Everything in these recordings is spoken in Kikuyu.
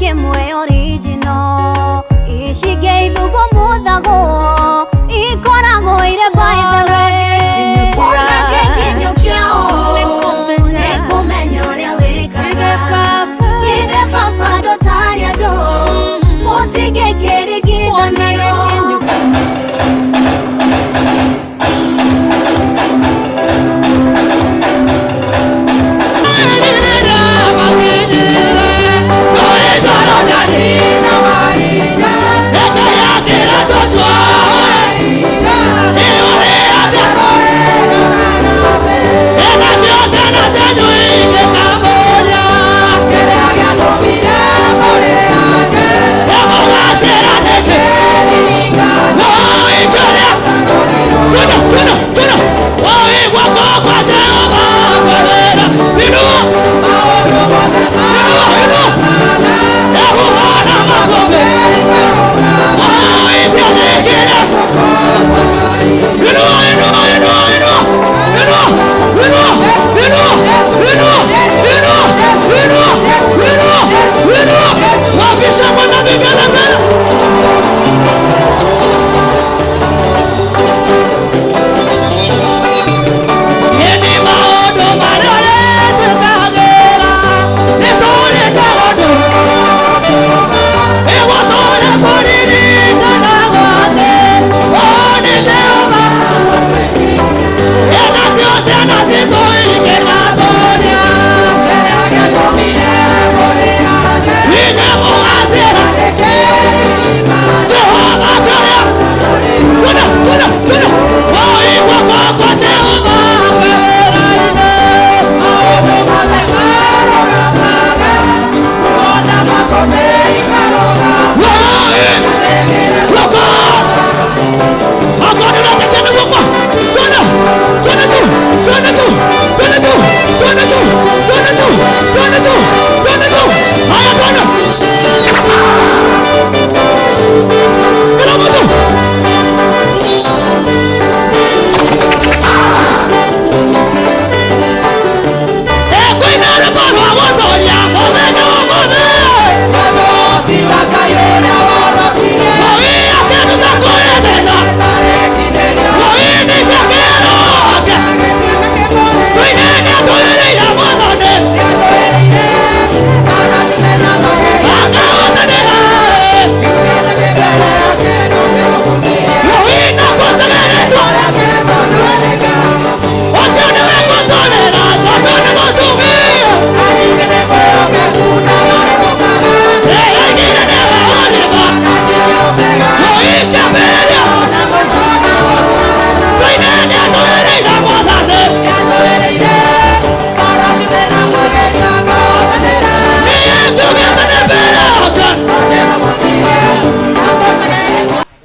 kĩmwe original icingĩ ithugwo mũthagwo ikoragwo irĩ by the way. Ona ngĩkinyũkia ũũ, nĩkũmenya ũrĩa wĩkaga. Ithe baba ndũtarĩ andũ mũtingĩkĩringithanio.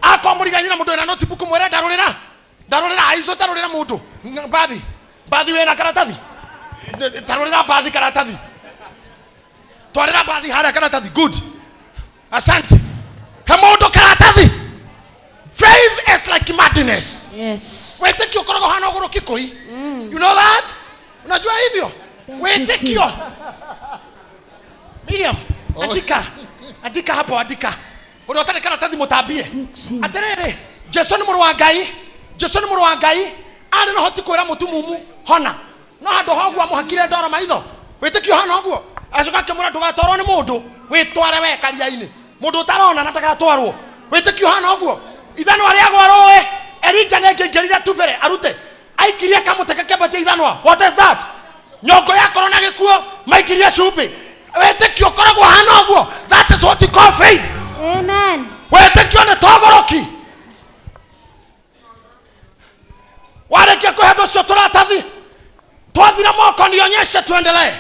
Akomuriganyira mundu wina notebook mwere ndarurira ndarurira aico tarurira mundu mbathi mbathi wina karatathi tarurira mbathi karatathi twarira mbathi haria karatathi. Good, asante. He mundu karatathi. Faith is like madness. Yes. Wĩtĩkio ũkoragwo hana ũgũrũki kũi. You know that? Unajua hivyo? Wĩtĩkio. Miriam, andika. Andika hapo, andika. Ũrĩa ũtarĩ karatathi mũtambie. Atĩrĩrĩ, Jesu nĩ mũrũ wa Ngai. Jesu nĩ mũrũ wa Ngai. Arĩ na ũhoti kwĩra mũtumumu hona. No handũ ha ũguo amũhakire ndoro maitho. Wĩtĩkio hana ũguo. Acoka akĩmwĩra ndũgatwarwo nĩ mũndũ, wĩtware we karia-inĩ. Mũndũ ũtarona na ndagatwarwo. Wĩtĩkio hana ũguo. Ithanwa rĩagwa rũĩ. Elija nĩ angĩaingĩrire tu mbere arute. Aikirie kamũtĩ gakĩambatia ithanwa. What is that? Nyongo yakorwo na gĩkuo, maikirie cumbĩ. Wĩtĩkio ũkoragwo hana ũguo. That is what you call faith. Amen. Wĩtĩkio nĩ togoroki. Warĩkia kũhe andũ ũcio tũratathi, twathira moko nionyeshe tuendelee.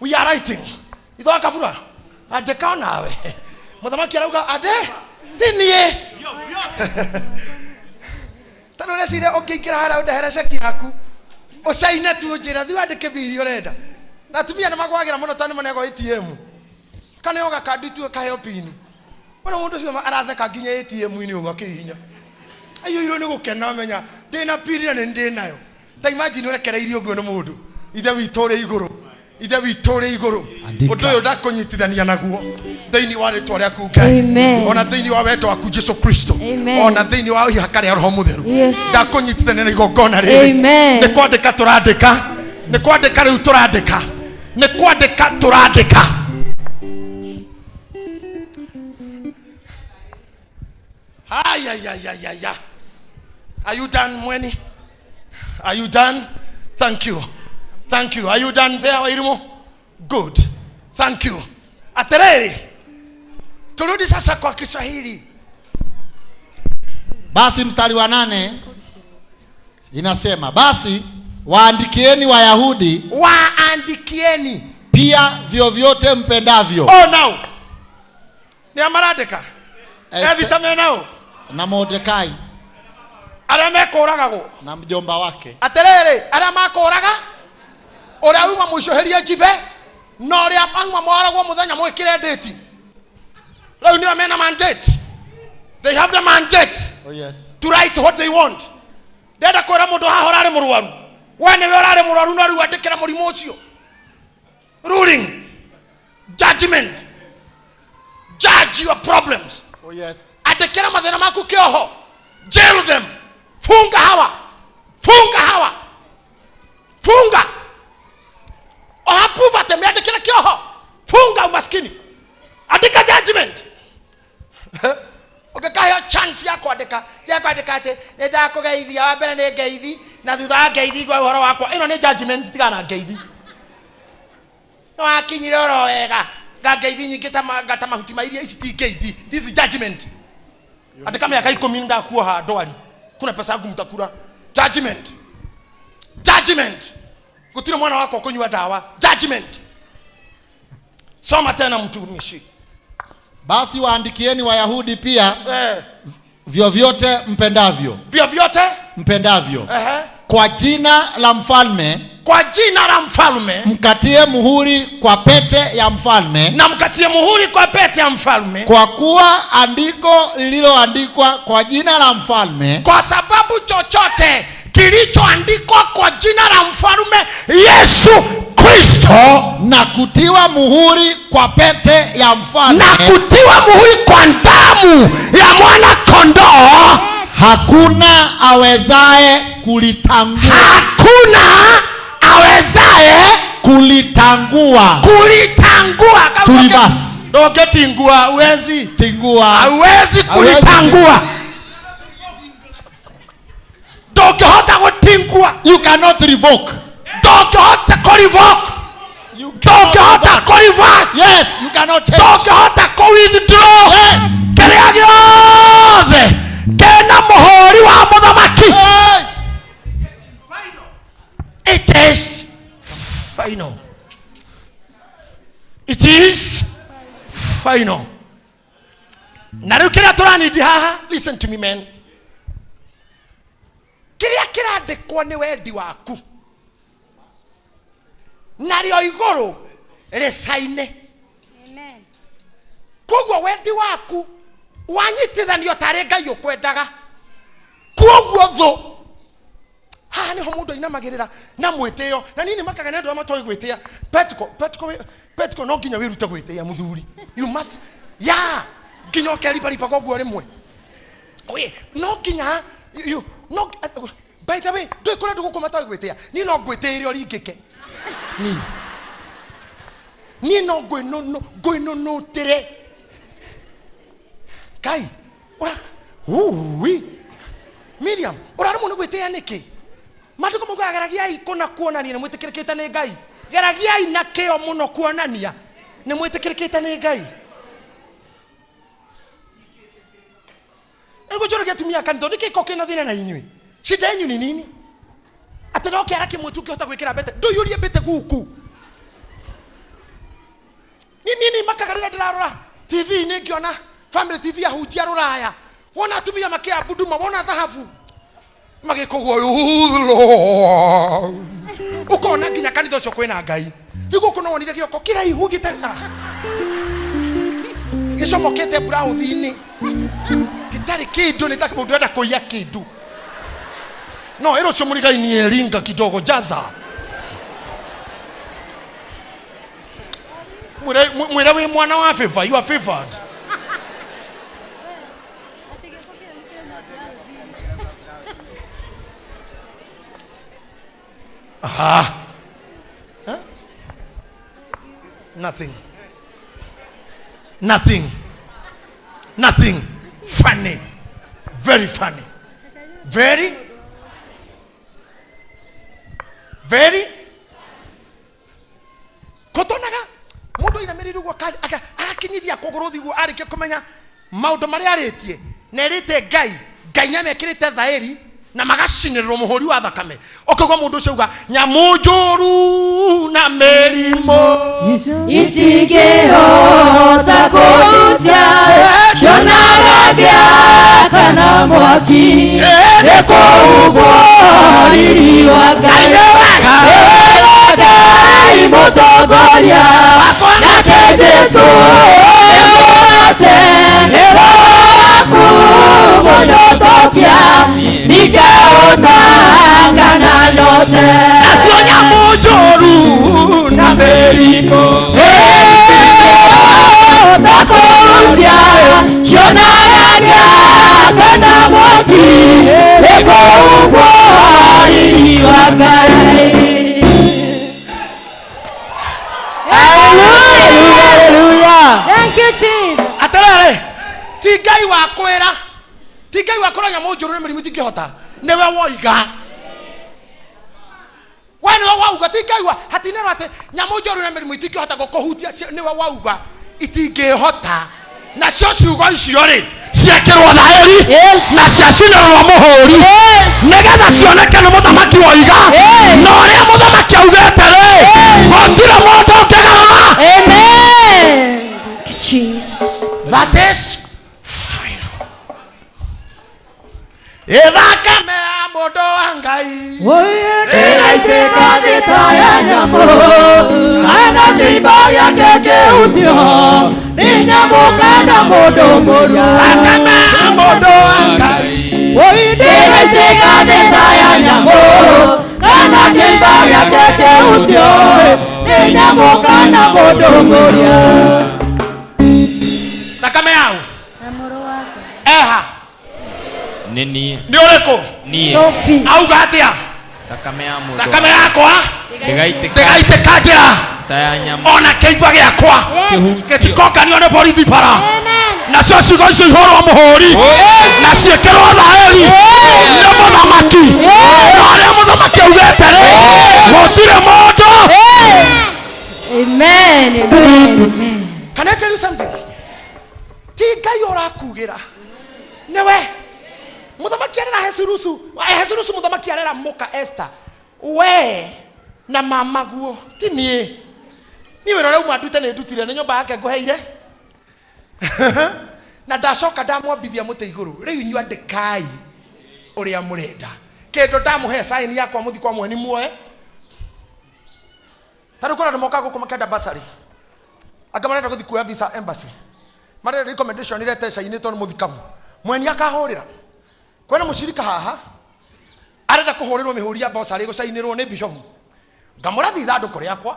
We are writing. Itho wa kabura andĩka onawe. Mũthamaki arauga ande ti niĩ. Tondũ ũreciria ũngĩingĩra harĩa ũndehere ceki yaku ũcaine tu ũnjĩre thiĩ wandĩke mbia iria ũrenda. Na atumia nĩ magwagĩra mũno tondũ nĩ manegwo ATM. Kana yoga kandi tu kaheo pini. Wona mũndũ ũcio aratheka nginya ATM-inĩ ũguo akĩhihinya. Aiyũirwo nĩ gũkena menya ndĩna pini na nĩ ndĩnayo. Ta imagine ũrekereirio ũguo nĩ mũndũ. Ithe witũ ũrĩ igũrũ. Ithe witũ ũrĩ igũrũ, Andĩka. ũndũ ũyũ ndakũnyitithania naguo thĩinĩ wa rĩtwa rĩaku Ngai, Amen. ona thĩinĩ wa wendo waku Jesu Kristo, Amen. ona thĩinĩ wa ihaka rĩa Roho Mũtheru. Yes. Ndakũnyitithania na igongona rĩrĩ. Amen. Nĩ kwandĩka tũrandĩka, nĩ kwandĩka rĩu tũrandĩka, nĩ kwandĩka tũrandĩka. Ayayayayaya. Are you done, Mweni? Are you done? Thank you. Thank you. Are you done there, Wairimu? Good. Thank you. Atereri. Turudi sasa kwa Kiswahili. Basi mstari wa 8 inasema, basi waandikieni Wayahudi Waandikieni. pia vyovyote mpendavyo. Oh, now. Ni amarandĩka. Ethita menao. Na Mordekai Arĩa mekũragagwo. na mjomba wake. Atĩrĩrĩ, arĩa makũraga, ũrĩa uma mũicũhĩrie njibe, na ũrĩa auma mwaragwo mũthenya mwĩkĩre ndĩti. Rĩu nĩo mena mandate. They have the mandate Oh yes. to write what they want. Ndenda kwĩra mũndũ haha ũrarĩ mũrwaru, we nĩwe ũrarĩ mũrwaru no rĩu andĩkĩra mũrimũ ũcio. Ruling, judgment, judge your problems. Oh yes. Andĩkĩra mathĩna maku kĩoho, jail them, funga hawa, funga hawa, funga oha poverty, meandĩkĩra kĩoho, funga umaskini, andĩka judgment. Ũngĩkaheo chance ya kwandĩka, ya kwandĩka atĩ nĩ ndakũgeithia, wa mbere nĩ ngeithi, na thutha wa ngeithi ngwa ũhoro wakwa, ĩno nĩ judgment, tigana na ngeithi. Nĩ wakinyire oro wega, nga ngeithi nyingĩ ta ta mahuti ma iria, ici ti ngeithi, this is judgment. Andĩka mĩaka 10 ndakuoha ndwari, kuna pesa yangu mtakula. Judgment, judgment. Gũtirĩ mwana wakwa kũnyua ndawa. Judgment. Soma tena mtumishi. Basi waandikieni Wayahudi pia vyovyote mpendavyo. Vyovyote Mpendavyo. Kwa jina la mfalme, Kwa jina la mfalme, mkatie muhuri kwa pete ya mfalme, na mkatie muhuri kwa pete ya mfalme, kwa kuwa andiko lililoandikwa kwa jina la mfalme, kwa sababu chochote kilichoandikwa kwa jina la mfalme Yesu Kristo na kutiwa muhuri kwa pete ya mfalme, na kutiwa muhuri kwa damu ya mwana kondoo, hakuna awezaye kulitangua. Hakuna awezaye kulitangua. Kulitangua. Tulibas. Ndoketingua, huwezi. Tingua. Hauwezi kulitangua. Ndũngĩhota gũtingua. You cannot revoke. Ndũngĩhota kũ-revoke. You cannot Ndũngĩhota reverse. kũ-reverse. Yes, you cannot change. Ndũngĩhota kũ-withdraw. Yes. Kĩrĩa gĩothe kĩna mũhũri wa mũthamaki. Hey. It is final. It is final. Na rĩu kĩrĩa tũranindi haha, listen to me man. Kĩrĩa kĩrandĩkwo nĩ wendi waku, narĩo igũrũ rĩcaine. Amen. Koguo wendi waku wanyitithanio tarĩ Ngai ũkwendaga. Koguo thũ haha nĩho mũndũ ainamagĩrĩra na mwĩtĩo, na niĩ nĩmakaga nĩ andũ arĩa matoĩ gwĩtĩa. Petiko, Petiko, Petiko, no nginya wĩrute gwĩtĩa mũthuri. You must, yeah, nginya ũkeribariba koguo rĩmwe. Wĩ, no nginya, you, no, by the way, ndũĩ kũrĩ andũ gũkũ matoĩ gwĩtĩa. Niĩ no ngwĩtĩĩre ũringĩke. Niĩ. Niĩ no ngwĩnũnũtĩre. Ngai, ũra, ui. Miriam, ũraremwo nĩ gwĩtĩa nĩkĩ? Maandĩko maugaga geragiai kũna kuonania nĩ mwĩtĩkĩrĩkĩte nĩ Ngai. Geragiai na kĩo mũno kuonania nĩ mwĩtĩkĩrĩkĩte nĩ Ngai. Nĩguo njũragia atumia a kanitha, nĩkĩ gĩko kĩna thĩna na inyuĩ? Shida yenyu ni nini? Atĩ no kĩara kĩmwe tu ũngĩhota gwĩkĩra mbete, ndũiyũrie mbete gũkũ. Niĩ nĩ makaga rĩrĩa ndĩrarora TV-inĩ ngĩona Family TV ahunjia rũraya, wona atumia makĩambudu ma, wona thahabu magĩkũgwo, ũkona nginya kanitha ũcio kwĩna Ngai. Rĩu gũkũ no wonire gĩoko kĩraihu gĩcomokete buraũthi-inĩ, gĩtarĩ kĩndũ, nĩ ta mũndũ enda kũiya kĩndũ. No ĩrũ ũcio mũrigai nĩ eringa kidogo, jaza. Mwire wĩ mwana wa favor, you are favored. Aha. Huh? Nothing. Nothing. Nothing. Funny. Very funny. Very. Very. Kotonaga mundu ainamĩrĩire ũguo agakinyithia kũgũrũ thĩ ũguo arĩkia kũmenya maũndũ marĩa arĩtie na erĩte Ngai, Ngai nĩamekĩrĩte thaĩri na magacinĩrĩrwo mũhũri wa thakame. Ũkaigua mũndũ ũcio auga nyamũ njũru na mĩrimũ itingĩhota kũhutia cionaga ngĩakana mwaki nĩ kũhumbwo riri wa Ngai. Nĩ wega Ngai mũtongoria nake Jesũ nĩ mũrate waku mũnyotokia nikeũtanga na nyote nacio nyamũ njũru na mĩrimũ itingĩhota kũhutia cionaga ngĩakana mwaki nĩ kũhumbwo riri wa Ngai. Hallelujah. Thank you, Jesus. Atĩrĩrĩ, ti Ngai wa kwĩra, ti Ngai wa kwĩra nyamũ njũru na mĩrimũ itingĩhota, nĩwe woiga. We nĩwe wauga, ti Ngai wa hatinerwo atĩ nyamũ njũru na mĩrimũ itingĩhota gũkũhutia, nĩwe wauga itingĩhota. Nacio ciugo icio rĩ ciekĩrwo thaĩri na ciacinĩrĩrwo mũhũri nĩgetha cioneke nĩ mũthamaki woiga. Na ũrĩa mũthamaki augĩte rĩ, gũtirĩ mũndũ ũngĩgarũra. Amen. Thank you, Jesus. That is final. Ĩthakame ya mũndũ wa Ngai Ndĩraitĩka thĩ ta ya nyamũ kana kĩimba gĩake kĩhutio nĩ nyamũ kana mũndũ mũru. Thakame ya mũndũ wa Ngai Ndĩraitĩka thĩ ta ya nyamũ kana kĩimba gĩake kĩhutio nĩ nyamũ kana mũndũ mũru. Thakame yao Na mũrũ wake. eha Nĩ niĩ. nĩ ũrĩkũ? Niĩ. Auga atĩa? Thakame ya mũndũ Thakame yakwa ndĩgaitĩka ndĩgaitĩka njĩra ta ya nyamũ ona kĩimba gĩakwa Yes. gĩtikonganio nĩ borithi bara. Amen. Nacio ciugo icio ihũrwo mũhũri na ciĩkĩrwo thaĩri nĩ mũthamaki. Na ũrĩa mũthamaki augĩte rĩ, gũtirĩ mũndũ. Amen. Amen. Amen. Can I tell you something? Ti Ngai ũrakugĩra nĩwe mũthamaki arera Hesurusu, Hesurusu mũthamaki arera mũka Esther, we na mamaguo ti niĩ. Niĩ wĩra ũrĩa uma ndute nĩ ndutire, nĩ nyũmba yake ngũheire na ndacoka ndamwambithia mũtĩ igũrũ. Rĩu inyuĩ andĩkai ũrĩa mũrenda, kĩndũ ndamũhe sign yakwa mũthi kwa mweni muoe. Ta rĩu kwĩna andũ mokaga gũkũ makenda bursary, angĩ marenda gũthiĩ kuoya visa embassy, marenda recommendation irete cainĩtwo nĩ mũthikabu, mweni akahũrĩra. Kwĩna mũcirika haha arenda kũhũrĩrwo mĩhũri ya bursary gũcainĩrwo nĩ bishop, ngamũrathi ithandũkũ rĩakwa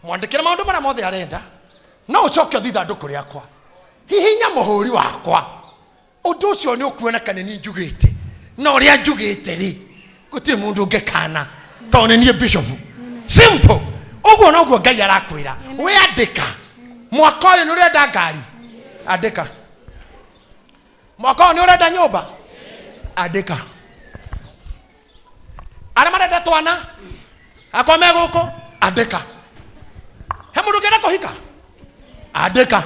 mwandĩkĩre maũndũ marĩa mothe arenda, no ũcoke ũthiĩ ithandũkũ rĩakwa hihinya mũhũri wakwa. Ũndũ ũcio nĩ ũkuoneka nĩ niĩ njugĩte, na ũrĩa njugĩte rĩ gũtirĩ mũndũ ũngĩkana tondũ nĩ niĩ bishop. Simple. Ũguo noguo Ngai arakwĩra, we andĩka mwaka ũyũ nĩ ũrenda ngari, andĩka mwaka ũyũ nĩ ũrenda nyũmba, andĩka arĩa marenda twana akwa me gũkũ, andĩka he mũndũ ũngĩenda kũhika, andĩka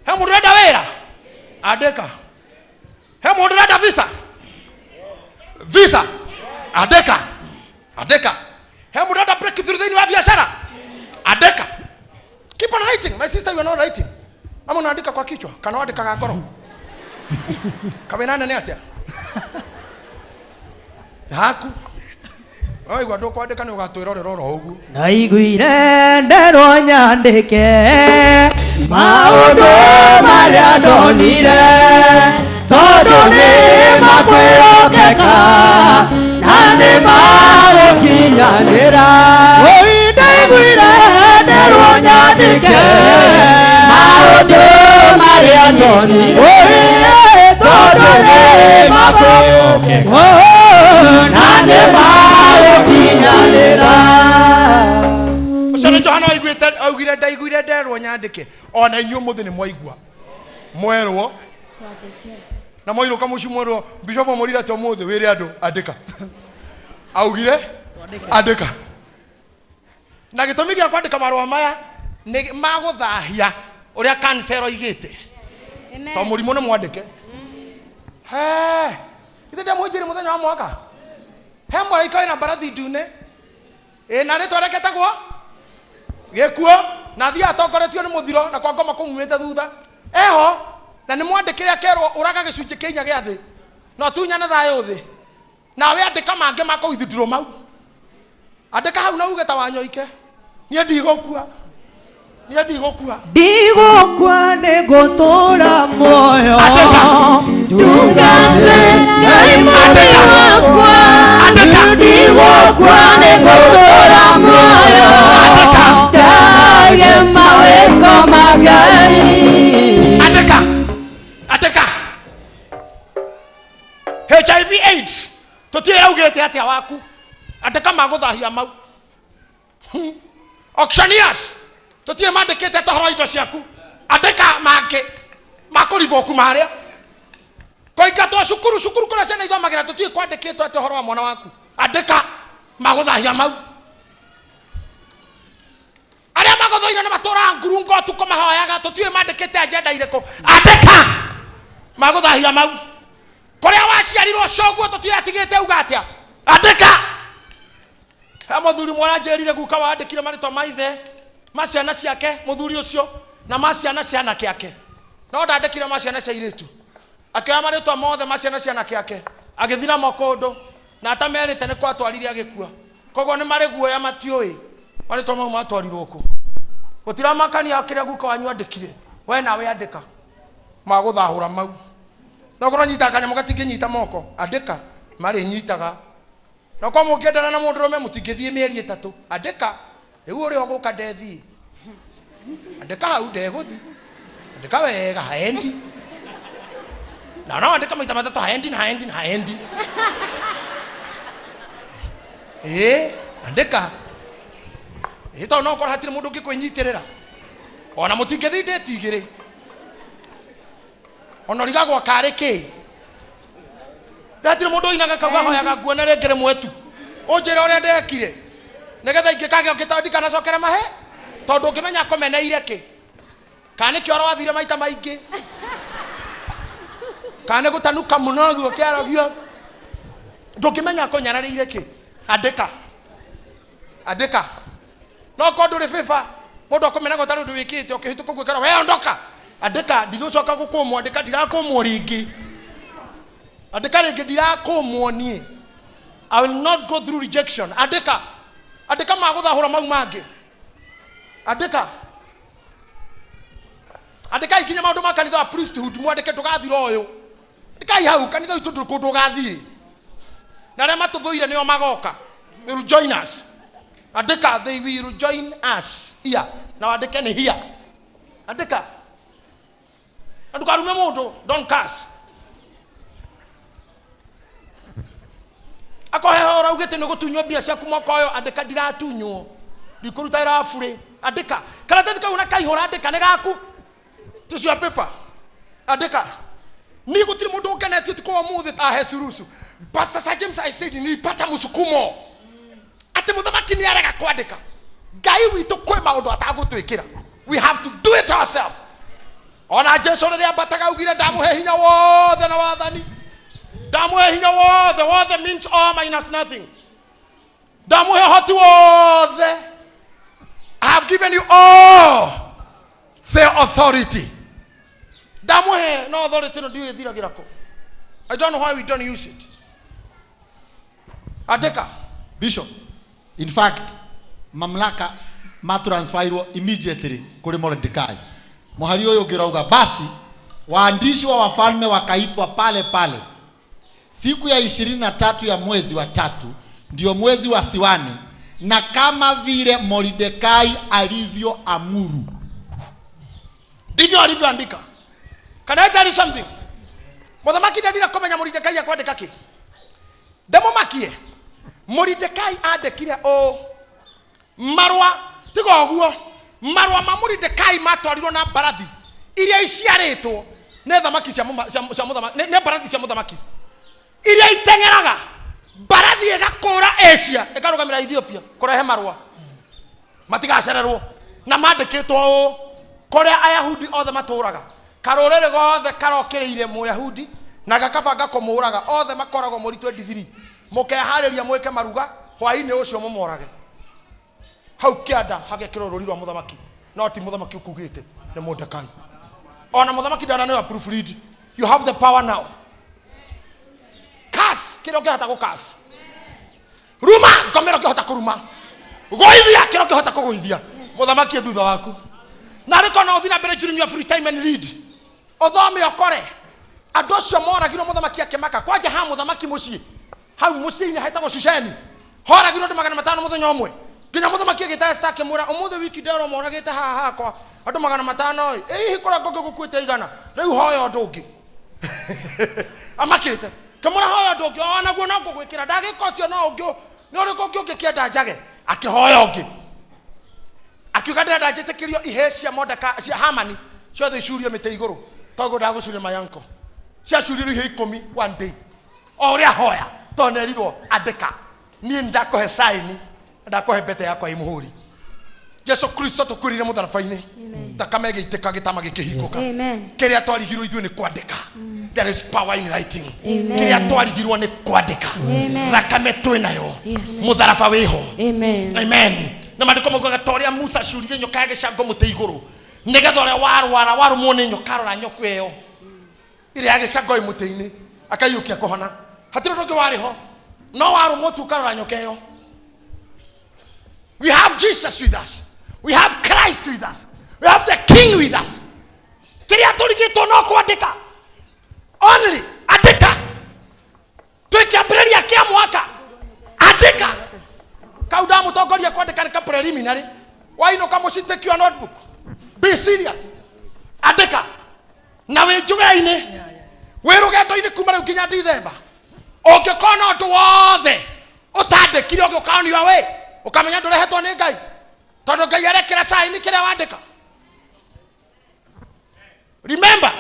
he mũndũ ũrenda wĩra, andĩka he mũndũ ũrenda visa, visa, andĩka, andĩka he mũndũ ũrenda breakthrough thĩinĩ wa biacara, andĩka. Keep on writing, my sister, you are not writing. Ama unaandika kwa kichwa kana wandĩkaga ngoro? Kawĩra nene atĩa haku waigua ndũkwandĩka nĩ ũgatwĩrorera oro ũguo. Ndaiguire nderwo nyandĩke maũndũ marĩa ndonire tondũ nĩ makwĩhokeka na nĩ magũkinyanĩra. Oi ndaiguire nderwo Maũndũ marĩa nyonire tondũ nĩ makwĩhokeka na nĩ magũkinyanĩra. Ũcio nĩ Johana waiguĩte augire ndaiguire nderwo nyandĩke. Ona inyuĩ ũmũthĩ nĩ mwaigua mwerwo na mwainũka mũciĩ mwerwo bishop amũrire atĩ ũmũthĩ wĩre andũ andĩka augire andĩka. Na gĩtũmi gĩa kwandĩka marũa maya nĩ magũthahia ũrĩa kansero igĩte to mũrimũ nĩ mwandĩke. He ithe ndamũnjĩre mũthenya wa mwaka he mũraika wĩna mbarathi ndune ĩ na rĩtwa rĩake etagwo gĩkuo na athiĩ atongoretio nĩ mũthiro na kwa ngoma kũmumĩte thutha eho na nĩ mwandĩkĩre akerwo ũraga gĩcunjĩ kĩa inya gĩa thĩ na ũtunyane thayũ thĩ nawe andĩka mangĩ ma kũwithdraw mau andĩka hau na uge ta wanyoike niĩ ndigũkua niĩ ndigũkua Ndigũkua nĩngũtũũra muoyo. Andĩka. Ndungate Ngai mũmbi wakwa. Andĩka. Ndigũkua nĩngũtũũra muoyo. Andĩka. Ndage mawĩko ma Ngai. Andĩka. Andĩka. HIV AIDS tũtiĩ augĩte atĩa waku andĩka magũthahia mau. Auctioneers tũtiĩ mandĩkĩte atĩa ũhoro wa indo ciaku andĩka mangĩ makũriboku marĩa kũingatwo cukuru cukuru kũrĩa ciana ithomagĩra tũtiĩ kwandĩkĩtwo atĩa ũhoro wa mwana waku andĩka magũthahia mau. Arĩa magũthũire nĩ matũraga ngurungo ũtukũ mahoyaga tũtiũĩ mandĩkĩte agenda irĩkũ andĩka magũthahia mau. Kũrĩa waciarirwo coguo tũtiũĩ atigĩte uga atĩa andĩka. He mũthuri mwaranjĩrire guka wandĩkire marĩtwa ma ithe ma ciana ciake mũthuri ũcio na ma ciana cia anake ake no ndandĩkire ma ciana cia airĩtu akĩoya marĩtwa mothe ma ciana cia anake ake agĩthiĩ namo kũndũ na atamerĩte nĩ kwatwarire agĩkua koguo nĩ marĩ guoya matiũĩ marĩtwa mau matwarirwo kũ gũtiramakania kĩrĩa guka wanyu andĩkire we nawe andĩka magũthahũra mau no korwo nyitaga kanyamũ gatingĩnyita moko andĩka marĩnyitaga no korwo mũngĩendana na mũndũrũme mũtingĩthiĩ mĩeri ĩtatũ andĩka rĩu ũrĩa ũgũka ndethiĩ andĩka hau ndegũthiĩ andĩka wega haendi na no andĩka maita matatũ haendi na haendi na haendi ĩĩ andĩka ĩĩ tondũ no ũkorwo hatirĩ mũndũ ũngĩkwĩnyitĩrĩra ona mũtingĩthiĩ ndĩti igĩrĩ ona ũrigagwo karĩ kĩ hatirĩ mũndũ ũinaga kauga hoyaga nguone rĩngĩ rĩmwe tu ũnjĩre ũrĩa ndekire nĩgetha ingĩkagĩa ũngĩ tondũ ndikanacokere mahe tondũ ũngĩmenya akũmeneire kĩ kana nĩ kĩoro wathire maita maingĩ kana nĩ gũtanuka mũno ũguo kĩarogio ndũngĩmenya akũnyararĩire kĩ andĩka andĩka no korwo ndũrĩ bĩba mũndũ akũmenaga ũtarĩ ũndũ wĩkĩte ũkĩhĩtũka ũguo ũkerwo we ondoka andĩka ndigũcoka gũkũmwo andĩka ndirakũmwo rĩngĩ andĩka rĩngĩ ndirakũmwo niĩ I will not go through rejection. Andĩka andĩka magũthahũra mau mangĩ andĩka andĩkai nginya maũndũ ma kanitha wa priesthood mwandĩke ndũgathira ũyũ andĩkai hau kanitha witũ ndũrĩ kũndũ ũgathiĩ na arĩa matũthũire nĩo magoka they will join us andĩka they will join us here na wandĩke nĩ here andĩka na ndũkarume mũndũ don't curse akohe ũraugĩte nĩ gũtunywo mbia ciaku mwaka ũyũ andĩka ndiratunywo ndikũruta wĩra wa burĩ andĩka karatathi kau na kaihũra andĩka nĩ gaku tissue paper andĩka ni gũtirĩ mũndũ ũngenetio ũtukũ wa ũmũthĩ ta Hesurusu. Pastor Sir James I said nilipata msukumo atĩ mũthamaki nĩ arega kwandĩka Ngai witũ kwĩ maũndũ atagũtwĩkĩra we have to do it ourselves. Ona Jesu rĩrĩa ambataga augire ndamũhe hinya wothe na wathani ndamũhe hinya wothe wothe means all minus nothing ndamũhe ũhoti wothe I have given you all the authority ndamũhe no authority no ndiũĩ ĩthiragĩra kũ I don't know why we don't use it. Andĩka. Bishop, in fact, mamlaka matransferirwo immediately kuri Mordecai. Muhari ũyũ ũngĩ ũrauga basi waandishi wa wafalme wakaitwa pale pale siku ya 23 ya mwezi wa tatu, ndio mwezi wa Siwani, na kama vile Mordekai alivyoamuru. Ndivyo alivyoandika. Can I tell you something? Mũthamaki ndendire kũmenya Moridekai akwandĩka kĩ. Ndĩmũmakie. Moridekai andĩkire ũũ. Marũa tiga ũguo. Marũa ma Moridekai matwarirwo na mbarathi iria iciarĩtwo nĩ thamaki cia mũma- cia cia mũthamaki nĩ mbarathi cia mũthamaki iria iteng'eraga mbarathi ĩgakũra Asia ĩkarũgamĩra Ethiopia kũrehe marũa matigacererwo na mandĩkĩtwo ũũ kũrĩa ayahudi othe matũraga karũrĩrĩ gothe karokĩrĩire mũyahudi na gakabanga kũmũraga othe makoragwo mweri 23 mũkeharĩria mwĩke maruga hwaĩ-inĩ ũcio mũmorage hau kĩanda hagekĩrwo rũri rwa mũthamaki no ti mũthamaki ũkugĩte nĩ Mordekai ona mũthamaki ndananĩwa proofread. You have the power now. Curse kĩrĩa ũngĩhota gũcurse, ruma ngomero ũngĩhota kũruma, gũithia kĩrĩa ũngĩhota kũgũithia. Mũthamaki e thutha waku na rĩko no ũthiĩ na mbere during your free time and read, ũthome ũkore andũ acio moragirwo. Mũthamaki akĩmaka kwanja ha mũthamaki mũciĩ hau mũciĩ-inĩ hetagwo Shusheni horagirwo andũ 500 mũthenya ũmwe nginya mũthamaki agĩta Esther akĩmwĩra ũmũthĩ wiki ndero moragĩte haha hakwa andũ 500 ĩ ĩ hihi kũrĩa kũngĩ gũkuĩte 100. Rĩu hoya ũndũ ũngĩ. Amakĩte kĩmũra hoya ũndũ ũngĩ onaguo no ngũgwĩkĩra ndagĩka ũcio no ũngĩ nĩ ũrĩkũ ũngĩ ũngĩkĩenda njage. Akĩhoya ũngĩ akiuga ndĩrenda njĩtĩkĩrio ihĩĩ cia Modeka cia Hamani ciothe icurio mĩtĩ igũrũ toguo ndagũcuria mayanko ciacurirwo ihĩĩ 10 one day o ũrĩa hoya tondũ nerirwo andĩka niĩ ndakũhe saini ndakũhe mbete yakwa ĩ mũhũri. Jesu Kristo tũkwĩrire mũtharaba-inĩ thakame ĩgĩitĩka gĩtama gĩkĩhingũka. Amen. Kĩrĩa twarigirwo ithuĩ nĩ kwandĩka. There is power in writing. Amen. Kĩrĩa twarigirwo nĩ kwandĩka. Amen. Thakame twĩ nayo. Yes. Mũtharaba wĩho. Amen. Amen. Na maandĩko maugaga ta ũrĩa Musa acuririe nyoka ya gĩcango mũtĩ igũrũ nĩgetha ũrĩa warwara warũmwo nĩ nyoka arora nyoka ĩyo ĩrĩa ya gĩcango ĩ mũtĩ-inĩ akaiyũkia kũhona. Hatirĩ ũndũ ũngĩ warĩ ho no warũmwo tu ũkarora nyoka ĩyo. We have Jesus with us. We have Christ with us. We have the King with us. Kĩrĩa tũrigĩtwo no kwandĩka only. Andĩka twĩ kĩambĩrĩria kĩa mwaka. Andĩka kau ndamũtongoria kwandĩka nĩ ka preliminary. Wainũka mũciĩ, take your notebook, be serious, andĩka na wĩ njuge-inĩ wĩ rũgendo-inĩ kuma rĩu nginya Dithemba. Ũngĩkona ũndũ wothe ũtandĩkire ũgĩũka on your way, ũkamenya ndũrehetwo nĩ Ngai tondũ Ngai arekĩra saini kĩrĩa wandĩka. Remember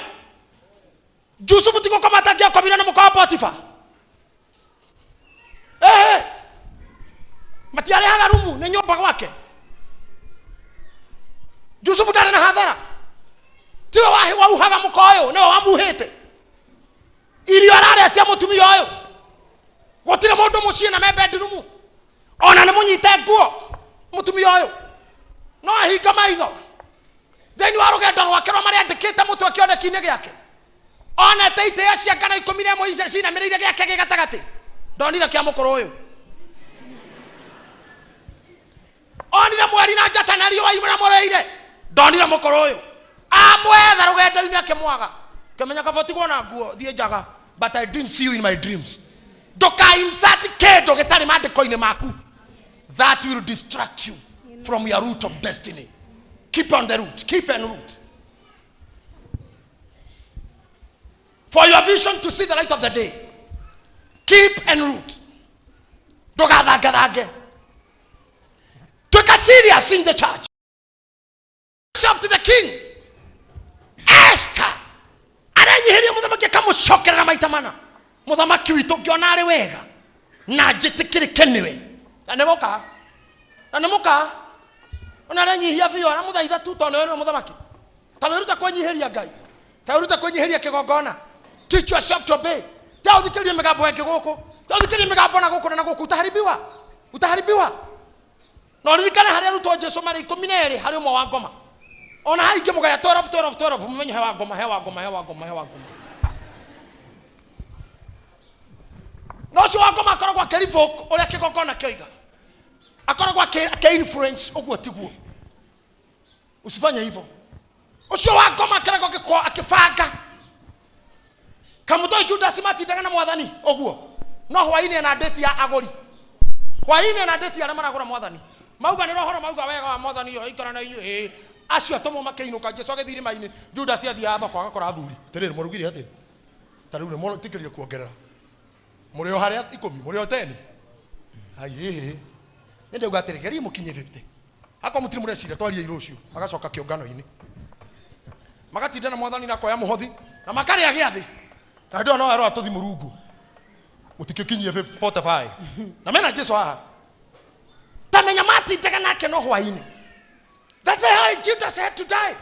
Jusufu ti gũkoma atangĩakomire na mũka wa Potifa. Ehe, matiarĩhaga rumu nĩ nyũmba gwake. Jusufu ndarĩ na hathara. Tiwe wauhaga mũka ũyũ nĩwe wamuhĩte irio ararĩa cia mũtumia ũyũ. Gũtirĩ mũndũ mũciĩ na me bedroom ona nĩ mũnyite nguo mũtumia ũyũ no ahinga maitho thĩinĩ wa rũgendo rwake rwa marĩa andĩkĩte mũtwe kĩoneki-inĩ gĩake onete itĩĩa cia ngano 11 iria cinamĩrĩire gĩake gĩ gatagatĩ. Ndonire kĩa mũkũrũ ũyũ, onire mweri na njata na riũa imũramũrĩire. Ndonire mũkũrũ ũyũ amwetha rũgendo-inĩ akĩmwaga kĩmenya kaba tigwo na nguo thiĩ njaga. But I didn't see you in my dreams. Ndũka insert kĩndũ gĩtarĩ maandĩko-inĩ maku. That will distract you from your route of destiny. Keep on the route. Keep en route for your vision to see the light of the day. Keep en route. Ndũgathangathange. Tuĩka serious in the church yourself to the king. Esther arenyihiria mũthamaki akamũcokerera maita mana. Mũthamaki witũ ngĩona arĩ wega na njĩtĩkĩrĩke nĩwe na nĩ mũka na nĩ mũka ona arenyihia biũ aramũthaitha tu tondũ nĩwe nĩwe mũthamaki. Ta wĩrute kwĩnyihĩria Ngai, ta wĩrute kwĩnyihĩria kĩgongona. Teach yourself to obey. Ta ũthikĩrĩrie mĩgambo ĩngĩ gũkũ, ta ũthikĩrĩrie mĩgambo na gũkũ na gũkũ, utaharibiwa, utaharibiwa. Na ũririkane harĩa arutwo Jesu marĩ 12 harĩ ũmwe wa ngoma ona haingĩ mũgaya 12 12 12 mũmenye he wa ngoma, he wa ngoma, he wa ngoma, he wa ngoma. Na ũcio wa ngoma akoragwo akĩrevoke ũrĩa kĩgongona kĩoiga, akoragwo akĩ-influence ũguo tiguo. Usifanye hivyo. Ũcio wa ngoma akoragwo akĩbanga kamũtoi. Judas matindaga na mwathani ũguo no hwainĩ ena ndĩti ya agũri, hwainĩ ena ndĩti arĩa maragũra mwathani mauga nĩ rohoro mauga wega wa mwathani yo ikara na inyuĩ ĩĩ. Acio atũmwo makĩinũka, Jesu agĩthiĩ irĩma-inĩ, Judas athiaga thoko agakora athuri. Atĩrĩrĩ, mũrugire atĩa? Ta rĩu nĩmũtĩkĩrire kuongerera. Mũrĩ o harĩa 10, mũrĩ o 10. Aiĩhĩ. Nĩ ndauga atĩrĩ, geriai mũkinye 50. Akorwo mũtirĩ mũreciria twariei rũciũ, magacoka kĩũngano-inĩ. Magatinda na mwathani na akoya mũhothi na makarĩa gĩathĩ. Na hĩndĩ ĩyo no erwo tũthi mũrungu. Mũtikĩkinyie 50, 45. Na mena Jesu haha. Tamenya matindaga nake no hwainĩ. That's how Judas had to die.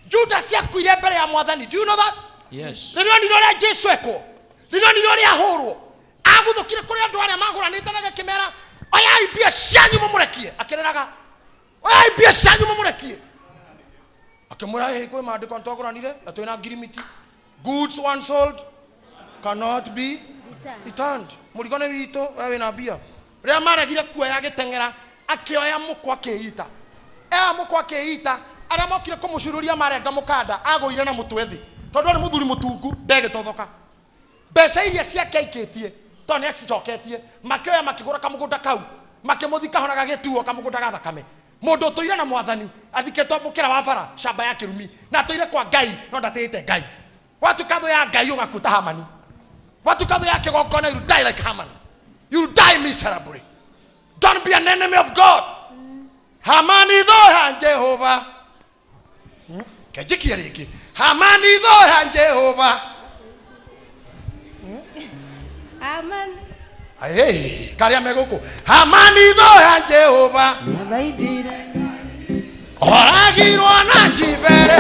Judas akuire mbere ya mwathani. Do you know that? Yes. Rĩrĩa onire ũrĩa Jesu ekwo, rĩrĩa onire ũrĩa ahũrwo, aguthũkire kũrĩ andũ arĩa magũranĩte na agakĩmera, oyai mbia cianyu mũmũrekie. Akĩrĩraga, oyai mbia cianyu mũmũrekie. Akĩmwĩra, hĩ, kwĩ maandĩko nĩtwagũranire na twĩna ngirimiti. Goods once sold cannot be returned. Mũrigo nĩ witũ, we wĩna mbia. Rĩrĩa maregire kuoya agĩteng'era, akĩoya mũkwa akĩita. Oya mũkwa akĩita, arĩa mokire kũmũcururia marenga mũkanda, agũire na mũtwe thĩ. Tondũ arĩ mũthuri mũtungu, ndegĩtothoka. Mbeca iria ciake aikĩtie, tondũ nĩ acicoketie, makĩoya makĩgũra kamũgũnda kau, makĩmũthika ho na gagĩtuo kamũgũnda ga thakame. Mũndũ ũtũire na mwathani, athikĩtwo mũkĩra wa bara, camba ya kĩrumi, na atũire kwa Ngai, no ndatĩĩte Ngai. Watuĩka thũ ya Ngai ũgakua ta Hamani. Watuĩka thũ ya kĩgongona, you die like Haman. You die miserably. Don't be an enemy of God. Hamani thũ ya Jehova. Kenjikie rĩngĩ. Hamani thũ ya Jehova. Amen. Hey, karĩa me gũkũ. Hamani thũ ya Jehova. Oragirwo na njibere.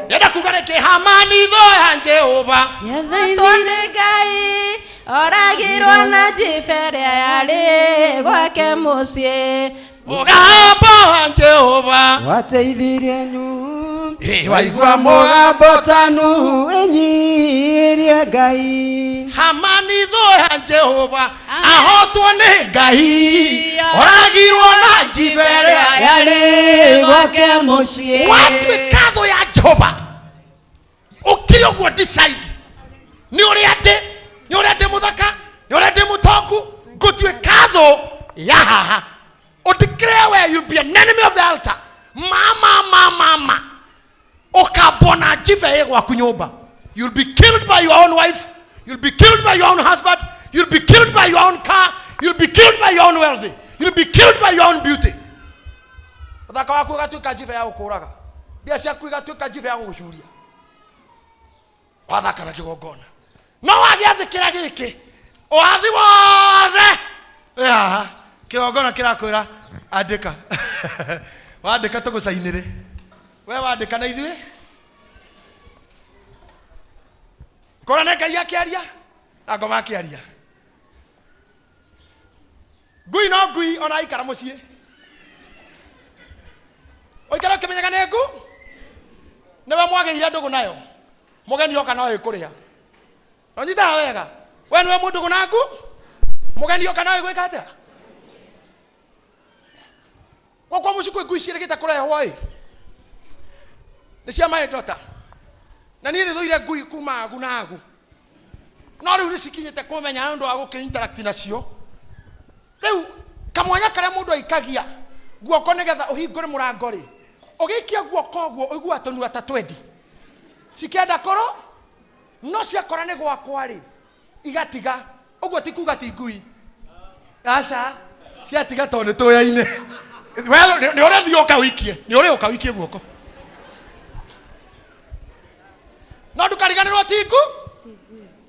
Ndĩrenda kuga rĩngĩ Hamani thũ ya Jehova. Tondũ Ngai oragirwo na njibere yarĩ gwake mũciĩ. Mũgambo wa Jehova. Wateithirie Nuhu. Ĩ, waigua mũgambo ta Nuhu ĩnyihirie Ngai. Hamani thũ ya Jehova ahotwo nĩ Ngai. Oragirwo na njibere yarĩ gwake mũciĩ. Watuĩka thũ ya Jehova. Ũkĩrĩ ũguo decide. Nĩ ũrĩa ndĩ, nĩ ũrĩa ndĩ mũthaka, nĩ ũrĩa ndĩ mũtongu, ngũtuĩka thũ ya haha. Udeclare where you'll be an enemy of the altar. Mama, mama, mama. Ũkambwo na njibe ĩ gwaku nyũmba. You'll be killed by your own wife. You'll be killed by your own husband. You'll be killed by your own car. You'll be killed by your own wealth. You'll be killed by your own beauty. Ũthaka waku ũgatuĩka njibe ya gũkũraga. Mbia ciaku igatuĩka njibe ya gũgũcuria. Wathaka na kĩgongona. No wagĩathĩkĩra gĩkĩ, ũrathi wothe wĩ haha. Kĩgongona kĩrakwĩra andĩka. Wandĩka tũgũcainĩre. We wandĩka na ithuĩ. Kora nĩ Ngai akĩaria, na ngoma akĩaria. Ngui no ngui ona aikara mũciĩ. Ũikara ũkĩmenyaga nĩ ngu, nĩwe mwagĩire ndũgũ nayo. Mũgeni oka no ĩkũrĩa. Ũnyitaga wega. We nĩwe mũndũgũ na ngu, mũgeni oka no ĩgwĩka atĩa? Gwakwa mũciĩ kwĩ ngui ciĩrĩgĩte kũrehwo ĩ. Nĩ cia my daughter. Na niĩ nĩthũire ngui kuma agu na agu. No rĩu nĩcikinyĩte kũmenya nĩ ũndũ wa gũkĩ interact nacio. Rĩu kamwanya karĩa mũndũ aikagia guoko nĩgetha ũhingũre mũrango rĩ, ũgĩikia guoko ũguo ũiguaga tũnua ta twendi. Cikĩenda kũrũ, no ciakora nĩ gwakwa rĩ, igatiga. Ũguo ti kuga ti ngui. Aca, ciatiga tondũ nĩ tũyaine. We nĩ ũrĩthiĩ ũka ũikie, nĩ ũrĩ ũka ũikie guoko. No ndũkariganĩrwo ti ngu,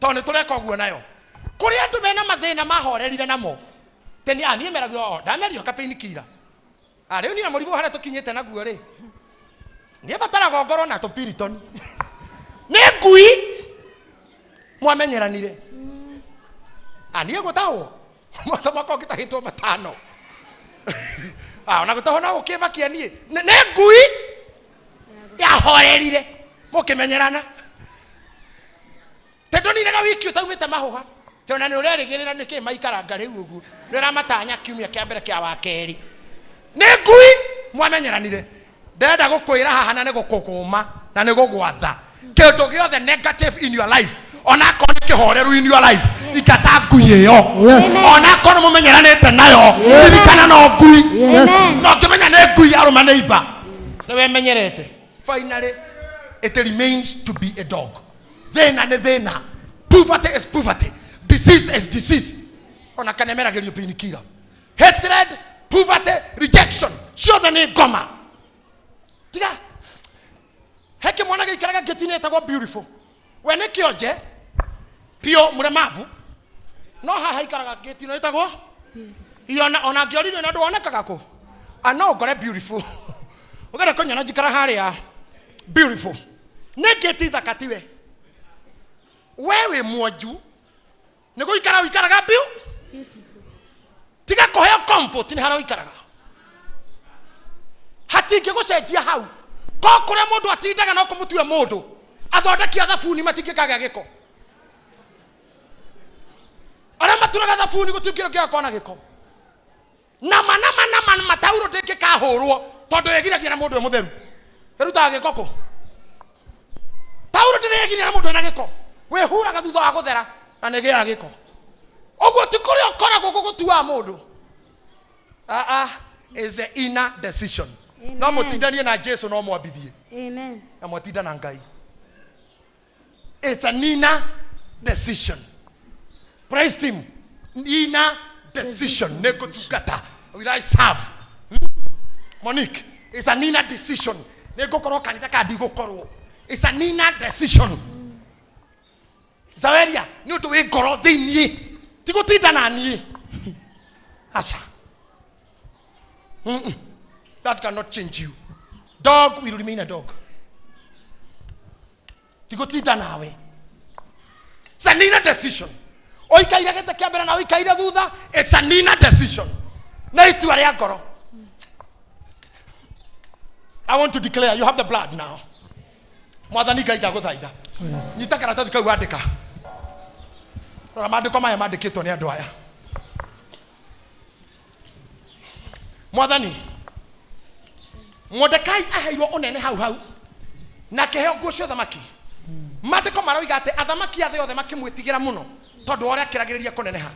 tondũ nĩ tũreka ũguo nayo. Kũrĩ andũ mena mathĩna mahorerire namo. Teni, niĩ meragio, o, ndamerio caffeine killer. Rĩu niĩ na mũrimũ harĩa tũkinyĩte naguo rĩ, niĩ bataraga ngorwo na tũpiriton. Nĩ ngui mwamenyeranire. Niĩ ngũtahwo. Mwata mwaka ũngĩtahĩtwo matano. Ona gũtahwo no gũkĩmakia niĩ. Nĩ ngui yahorerire mũkĩmenyerana. Tondũ ninaga wiki ũtaumĩte mahũha. Tondũ nĩ ũrerĩgĩrĩra nĩkĩ maikaranga rĩu ũguo. Nĩ ũramatanya kiumia kĩa mbere kĩa wa kerĩ. Nĩ ngui mwamenyeranire. Ndĩrenda gũkwĩra haha na nĩ gũkũgũma na nĩ gũgwatha. Kĩndũ gĩothe negative in your life, onakorwo nĩ kĩhoreru in your life, ingata ngui ĩyo. Yes. Onakorwo nĩ mũmenyeranĩte nayo, ririkana no ngui. Yes. No ngĩmenya Ũramenya nĩ ngui yarũma nĩ imba. Nĩ wemenyerete. Finally, it remains to be a dog. Thĩna nĩ thĩna. Poverty is poverty. Disease is disease. Ona kana ĩmeragĩrio painkiller. Hatred, poverty, rejection. Ciothe nĩ ngoma. Tiga. He kĩmwana gĩikaraga ngĩti-inĩ ĩtagwo beautiful. We nĩ kĩonje, pio mũremavu. No haha ikaraga ngĩti-inĩ ĩtagwo Iona ona ngĩoririo na ndwonekaga kũ? Ah, no ngore beautiful. Ũgere kũnyona njikara harĩa beautiful. Nĩ ngĩti thaka tiwe. We wĩ mwonju. Nĩ gũikara ũikaraga biu. Tiga kũheo comfort nĩ harĩa ũikaraga. Hatingĩgũcenjia hau. Ko kũrĩa mũndũ atindaga no kũmũtue mũndũ. Athondeki a thabuni matingĩkagĩa gĩko. Arĩa maturaga thabuni gũtirĩ kĩndũ kĩgakorwo na gĩko. Nama nama nama matauro ndĩngĩkahũrwo tondũ ĩgiragia na mũndũ wĩ mũtheru. Ĩrutaga gĩko kũ? Tauro ndĩrĩgiria na mũndũ wĩna gĩko. Wĩhuraga thutha wa gũthera na nĩ ĩgĩaga gĩko. Ũguo ti kũrĩa ũkoragwo gũgũtuaga mũndũ. Ah ah, is the inner decision. No Amen. mũtindanie na Jesu no mwambithie. Amen. Na mwatinda na Ngai. It's an inner decision. Praise team. Inner decision. Nĩngũtungata. Will I serve? Monique, it's an inner decision. Nĩngũkorwo kanitha kana ndigũkorwo. It's an inner decision. Zaweria, nĩ ũndũ wĩ ngoro thĩiniĩ. Ti gũtinda na niĩ. Aca. Mm-mm. That cannot change you. Dog will remain a dog. Ti gũtinda nawe. It's an inner decision. Ũikaire gĩtĩ kĩa mbere na ũikaire thutha, it's an inner decision. Nĩ itua rĩa ngoro. I want to declare you have the blood now. Mwathani Ngai ndagũthaitha. Nyita karatathi kau andĩka. Rora maandĩko maya mandĩkĩtwo nĩ andũ aya. Mwathani, Mordekai aheirwo ũnene hau hau na akĩheo nguo cia ũthamaki. Maandĩko maroiga atĩ athamaki a thĩ othe makĩmwĩtigĩra mũno tondũ wa ũrĩa akĩragĩrĩria kũneneha.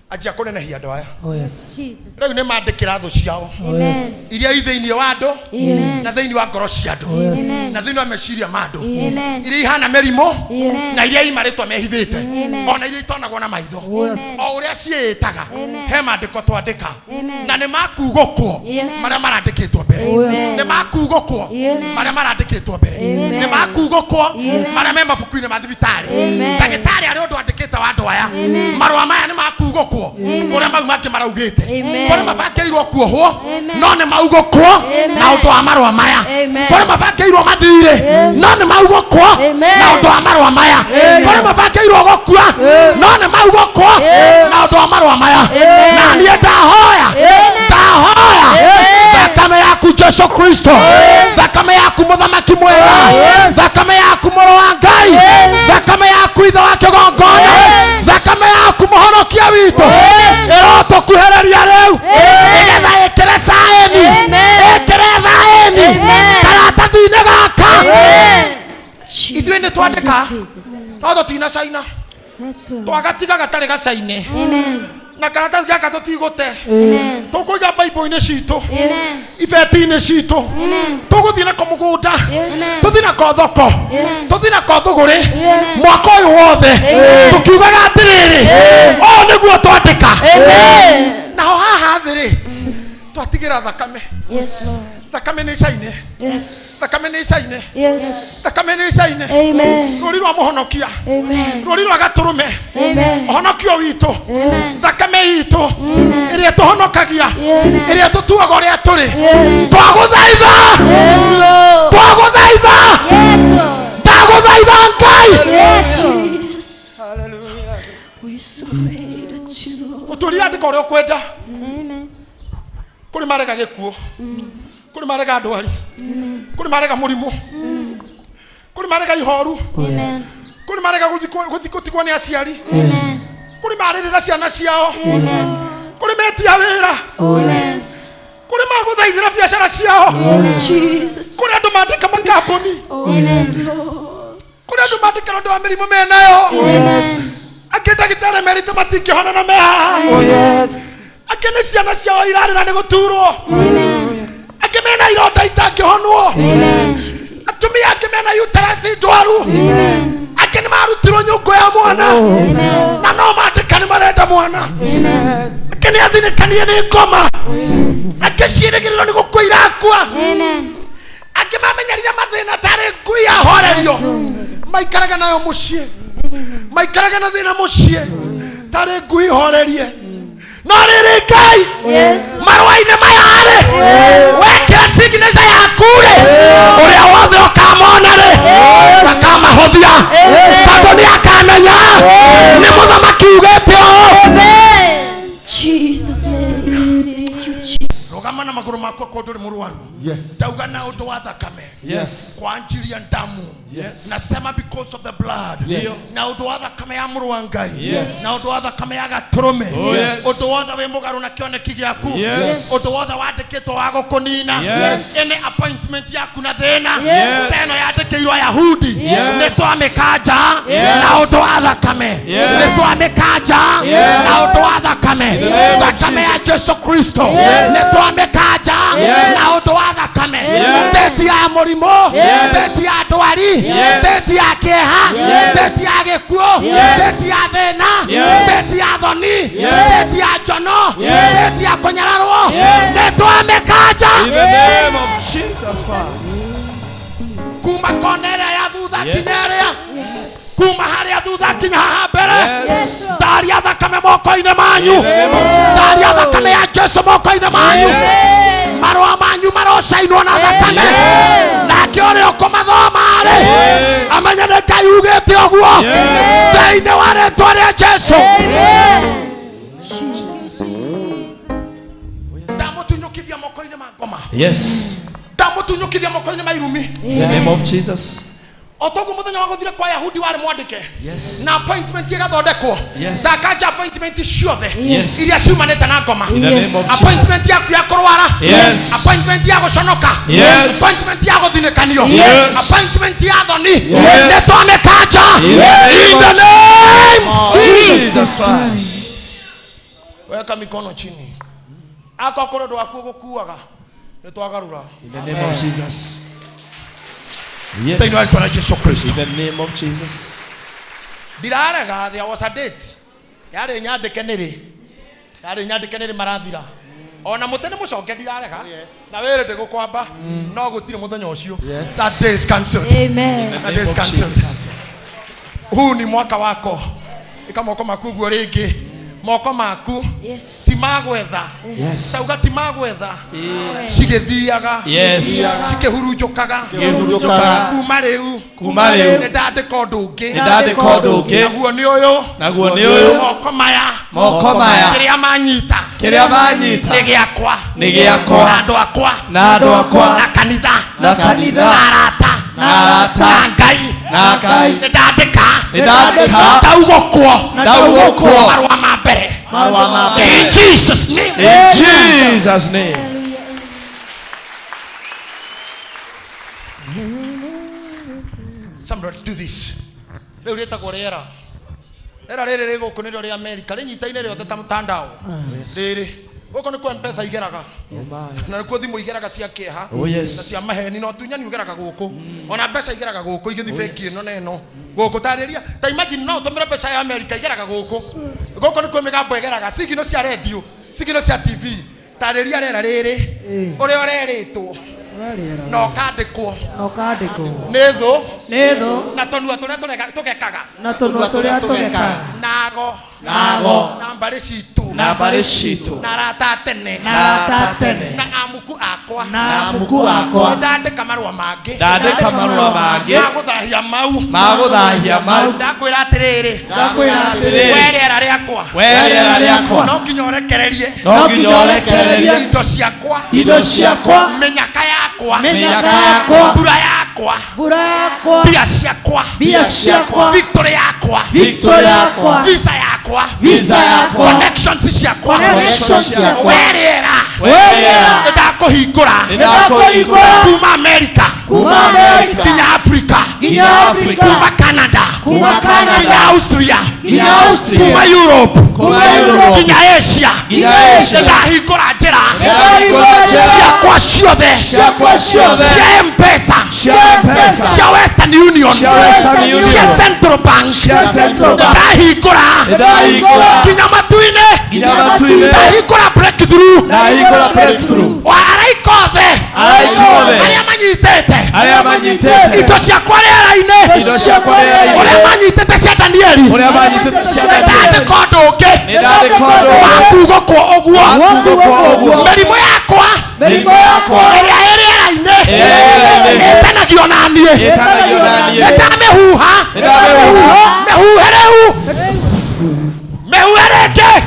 Anjia kũnenehia andũ aya. Oh yes. Jesus. Rĩu nĩ mandĩkĩra thũ ciao Oh yes. iria i thĩinĩ wa andũ Yes. na thĩinĩ wa ngoro cia andũ Oh yes. Amen. na thĩinĩ wa meciria ma andũ Amen. iria ihana mĩrimũ Yes. na iria i marĩtwa mehithĩte Amen. ona iria itonagwo na maitho Oh yes. o ũrĩa ciĩĩtaga Amen. he maandĩko twandĩka Amen. na nĩ makugũkwo Yes. marĩa marandĩkĩtwo mbere Oh yes. nĩ makugũkwo Yes. marĩa marandĩkĩtwo mbere Amen. nĩ makugũkwo Yes. marĩa me mabuku-inĩ ma thibitarĩ Amen. ndagĩtarĩ arĩ ũndũ andĩkĩte wa andũ aya Amen. marũa maya nĩ makugũkwo Amen. ũrĩa mau mangĩ maraugĩte Amen. kũrĩ mabangĩirwo kuohwo Amen. no nĩ maugũkwo Amen. na ũndũ wa marũa maya Amen. kũrĩ mabangĩirwo mathirĩ Yes. no nĩ maugũkwo Amen. na ũndũ wa marũa maya Amen. kũrĩ mabangĩirwo gũkua no nĩ maugũkwo Yes. na ũndũ wa marũa maya Amen. na niĩ ndahoya ndahoya thakame yaku Jesu Kristo thakame yaku mũthamaki mwega Yes. thakame yaku mũrũ wa Ngai Yes. thakame yaku ithe wa kĩgongona Yes. thakame yaku mũhonokia witũ Yes. ĩrotũkuhĩrĩria rĩu nĩgetha ĩkĩre caĩni Amen. ĩkĩre thaĩni Amen. karatathi-inĩ gaka Amen. ithuĩ nĩ twandĩka Jesus. no tũtina caina Yes, Lord. twagatiga gatarĩ gacaine Amen. na karatathi gaka tũtigũte Amen. tũkũiga baibũ-inĩ citũ Amen. ibeti-inĩ citũ Amen. tũgũthiĩ nako mũgũnda Yes. tũthiĩ nako thoko Yes. tũthiĩ nako thũgũrĩ Yes. mwaka ũyũ wothe Amen. tũkiugaga atĩrĩrĩ ũũ nĩguo twandĩka Amen. naho haha thĩ rĩ twatigĩra thakame Yes. thakame nĩ caine Yes. thakame nĩ caine Yes. thakame nĩ caine Amen. rũri rwa mũhonokia Amen. rũri rwa gatũrũme Amen. ũhonokio witũ Amen. thakame itũ ĩrĩa tũhonokagia Yes. ĩrĩa tũtuaga ũrĩa tũrĩ Yes. twagũthaitha Yes, Lord. twagũthaitha Yes, Lord. ndagũthaitha Ngai Yes, Lord. Jesus. We surrender to you, Lord. ũtũrire andĩka ũrĩa ũkwenda Amen. kũrĩ marega gĩkuũ kũrĩ marega ndwari kũrĩ marega mũrimũ kũrĩ marega ihoru Amen. kũrĩ marega gũtigwo nĩ aciari Amen. kũrĩ marĩrĩra ciana ciao Amen. kũrĩ metia wĩra Oh yes. kũrĩ magũthaithĩra biacara ciao Jesus. kũrĩ andũ mandĩka makambuni Oh yes, Lord. kũrĩ andũ mandĩka ũndũ wa mĩrimũ menayo Amen. angĩ ndagĩtarĩ merĩte matingĩhona na me haha Oh yes. angĩ nĩ ciana ciao irarĩra nĩ gũturwo Amen. mena ironda itangĩhonwo. Atumia angĩ mena uterus ndwaru. Angĩ nĩ marutirwo nyũngũ ya mwana na no mandĩka nĩ marenda mwana. Angĩ nĩ athinĩkanie nĩ ngoma. Angĩ ciĩrĩgĩrĩrwo nĩ gũkua irakua. Angĩ mamenyerire mathĩna tarĩ ngui yahorerio. Maikaraga nayo mũciĩ, maikaraga na thĩna mũciĩ tarĩ ngui horerie. No rĩrĩ Ngai, marũa-inĩ maya rĩ, wekĩra signature yaku rĩ, ũrĩa wothe ũkamona rĩ, akamahũthia, tondũ nĩ akamenya nĩ mũthamaki ugĩte ũũ. Jesus name. Thank you, Jesus. Rũgama na magũrũ maku akorwo ndũrĩ mũrwaru. Yes. Ndauga na ũndũ wa thakame. Yes. Kwa ajili ya damu. Yes. Nasema because of the blood. Yes. Na ũndũ wa thakame ya mũrũ wa Ngai. Yes. Na ũndũ wa thakame ya gatũrũme. Oh, yes. Ũndũ wothe wĩ mũgarũ na kĩoneki gĩaku. Yes. Ũndũ wothe wandĩkĩtwo wa gũkũnina. Yes. Any appointment yaku na thĩna. Yes. Ta ĩno yandĩkĩirwo Ayahudi. Yes. Nĩ twamĩkanja na ũndũ wa thakame. Yes. Nĩ twamĩkanja Yes. na ũndũ wa thakame. the name of Thakame ya Jesus. Jesu Kristo. Yes. Nĩ twamĩkanja Yes. na ũndũ wa thakame. Yes. Ndeti ya mũrimũ. Yes. Ndeti ya ndwari. Yes. Ndeti ya kĩeha. Yes. Ndeti ya gĩkuũ. Yes. Ndeti ya thĩna. Yes. Ndeti ya thoni. Yes. Ndeti ya njono. Yes. Ndeti ya kũnyararwo. Yes. Nĩ twamĩkanja In the name of Jesus Christ. kuma kona ĩrĩa ya thutha Yes. nginya ĩrĩa kuma harĩa thutha nginya haha mbere. Yes. Ndaria thakame moko-inĩ manyu. In the name of Jesus. Ndaria thakame ya Jesu moko-inĩ manyu. Marũa manyu marocainwo na thakame. Nake ũrĩa ũkũmathoma rĩ, amenye nĩ Ngai ugĩte ũguo Yes. thĩinĩ wa rĩtwa rĩa Jesu. Ndamũtunyũkithia moko-inĩ ma ngoma. Yes. Ndamũtunyũkithia moko-inĩ ma irumi. In the name of Jesus. O toguo mũthenya wa gũthire kwa Yahudi warĩ mwandĩke. Yes. Na appointment ĩgathondekwo. Yes. Ndakanja appointment ciothe Yes. iria ciumanĩte na ngoma. In the name of Jesus. Appointment yaku ya kũrwara. Yes. Appointment ya gũconoka. Yes. Appointment ya gũthinĩkanio. Yes. Appointment ya thoni. Yes. Nĩ twamĩkanja. In the name In the of name Jesus Christ. Weka mikono chini. Akorwo ũndũ waku ũgũkuaga nĩ twagarũra. In the name of Jesus. Yes. Thĩinĩ wa rĩtwa rĩa Jesu Kristo. In the name of Jesus. Ndirarega, there was a date yarĩ nyandĩke nĩrĩ, yarĩ nyandĩke nĩrĩ marathira ona mũtĩ nĩ mũcoke ndirarega na wĩrĩ ndĩgũkwamba no gũtirĩ mũthenya ũcio. That day is cancelled. Amen. In the That day name is of cancelled. Jesus. Huu ni mwaka wako. Ĩka moko maku ũguo rĩngĩ. Moko maku Yes. ti ma gwetha. Yes. Tauga ti ma gwetha. Cigĩthiaga. Yes. Cikĩhurunjũkaga. Cikĩhurunjũkaga. Kuma rĩu. Kuma rĩu. Nĩ ndandĩka ũndũ ũngĩ. Nĩ ndandĩka ũndũ ũngĩ. Naguo nĩ ũyũ. Naguo nĩ ũyũ. Moko maya. Moko maya. Kĩrĩa manyita. Kĩrĩa manyita. Nĩ gĩakwa. Nĩ gĩakwa. Na andũ akwa. Na andũ akwa. Na kanitha. Na kanitha. Na arata. Na arata. Na Ngai. Na Ngai. Nĩ ndandĩka. Nĩ ndandĩka. Ndaugũkwo. Ndaugũkwo. Marũa ma mbere. Marũa ma mbere. In Jesus name. In Jesus name. Somebody do this. Rĩu rĩtagwo rĩera. Rĩera rĩrĩ rĩ gũkũ nĩrĩo rĩa Amerika rĩnyitaine rĩothe ta mtandao. Rĩrĩ gũkũ nĩkuo M-Pesa igeraga. Na nĩkuo thimũ igeraga cia kĩeha. Oh, yes. Na cia maheni no tunyani ũgeraga gũkũ. Ona mbeca igeraga gũkũ igĩthiĩ bengi ĩno na ĩno. Gũkũ tarĩria ta imagine no ũtũmĩre mbeca ya Amerika igeraga gũkũ. Gũkũ nĩkuo mĩgambo ĩgeraga sigino cia radio, sigino cia TV. Tarĩria rĩera rĩrĩ ũrĩa ũrerĩtwo na ũkandĩkwo na ũkandĩkwo nĩ thũ nĩ thũ na tũnua tũrĩa tũgekaga na tũnua tũrĩa tũgekaga nago Nago. na mbarĩ citũ Na mbarĩ citũ. na arata a tene na arata a tene na amuku akwa na amuku akwa. Nĩ ndandĩka marũa mangĩ Ndandĩka marũa mangĩ. ma gũthahia mau Ma gũthahia mau. Ndakwĩra atĩrĩrĩ, Ndakwĩra atĩrĩrĩ. we rĩera rĩakwa, We rĩera rĩakwa. no nginya ũrekererie No nginya ũrekererie. indo ciakwa, indo ciakwa, mĩnyaka yakwa, mĩnyaka yakwa, mbura yakwa, mbura yakwa, mbia ciakwa, mbia ciakwa, victory yakwa, victory yakwa, visa yakwa, visa yakwa, connections ciakwa, connections ciakwa, we rĩera, We rĩera. Nĩndakũhingũra Nĩndakũhingũra. kuma America, kuma America, nginya Africa, nginya Africa, kuma Canada, kuma Canada, nginya Austria, nginya Austria, kuma Europe, Kuma Europe. nginya Asia, Nginya Asia. Nĩndahingũra njĩra Nĩndahingũra njĩra. cia kwa Ciakwa ciothe. Ciakwa ciothe. Cia M-Pesa. Cia M-Pesa. Cia Western Union. Cia Western Union. Cia Central Bank. Cia Central Bank. Ndahingũra. Ndahingũra. Nginya matu-inĩ. Nginya matu-inĩ. Ndahingũra breakthrough. Ndahingũra breakthrough. Wa araika othe. Araika othe. Arĩa manyitĩte. Arĩa manyitĩte. Indo ciakwa rĩera-inĩ. Indo ciakwa rĩera-inĩ. Ũrĩa manyitĩte cia Danieli. Ũrĩa manyitĩte cia Danieli. Nĩndandĩka ũndũ ũngĩ. Nĩndandĩka ũndũ ũngĩ. Wa kugũkwo ũguo. Wa kugũkwo ũguo. Mĩrimũ yakwa. Mĩrimũ yakwa. Ĩrĩa ĩ rĩera-inĩ. Ĩrĩa ĩ rĩera-inĩ. Ĩtanagio na niĩ. Ĩtanagio na niĩ. Nĩndamĩhuha. Nĩndamĩhuha. Mĩhuhe rĩu. Mĩhuhe rĩngĩ.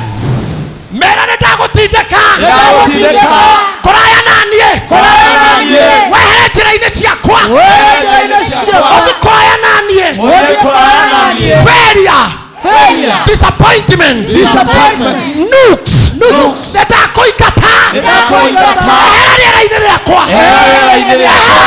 Mera nĩndagũtindĩka. Nĩndagũtindĩka. Kũraya na niĩ. Kũraya na niĩ. Wehere njĩra-inĩ ciakwa. Wehere njĩra-inĩ ciakwa. Ũthiĩ kũraya na niĩ. Ũthiĩ kũraya na niĩ. Failure. Failure. Disappointment. Disappointment. Nukes. Nĩndakũingata. Nĩndakũingata. Ehera rĩera-inĩ rĩakwa. Ehera rĩera-inĩ rĩakwa.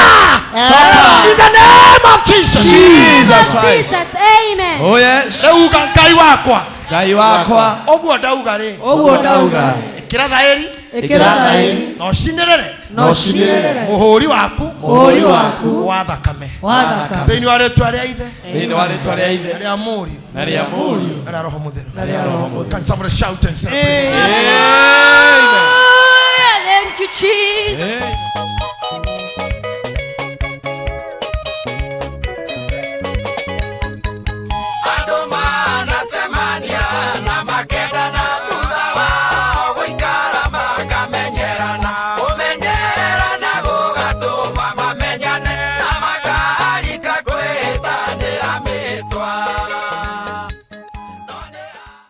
Ehera. In the name of Jesus. Jesus Christ. Jesus, amen. Oh yes. Rĩu uga Ngai wakwa. Ngai wakwa. Ũguo ndauga rĩ. Ũguo ndauga. Ĩkĩra thaĩri. Ĩkĩra thaĩri. Na ũcinĩrĩre. Na ũcinĩrĩre. Mũhũri waku. Mũhũri waku. Wa thakame. Wa thakame. Thĩinĩ wa rĩtwa rĩa Ithe. Thĩinĩ wa rĩtwa rĩa Ithe. Na rĩa Mũriũ. Na rĩa Mũriũ. Na rĩa Roho Mũtheru. Na rĩa Roho Mũtheru. Can somebody shout and celebrate? Amen.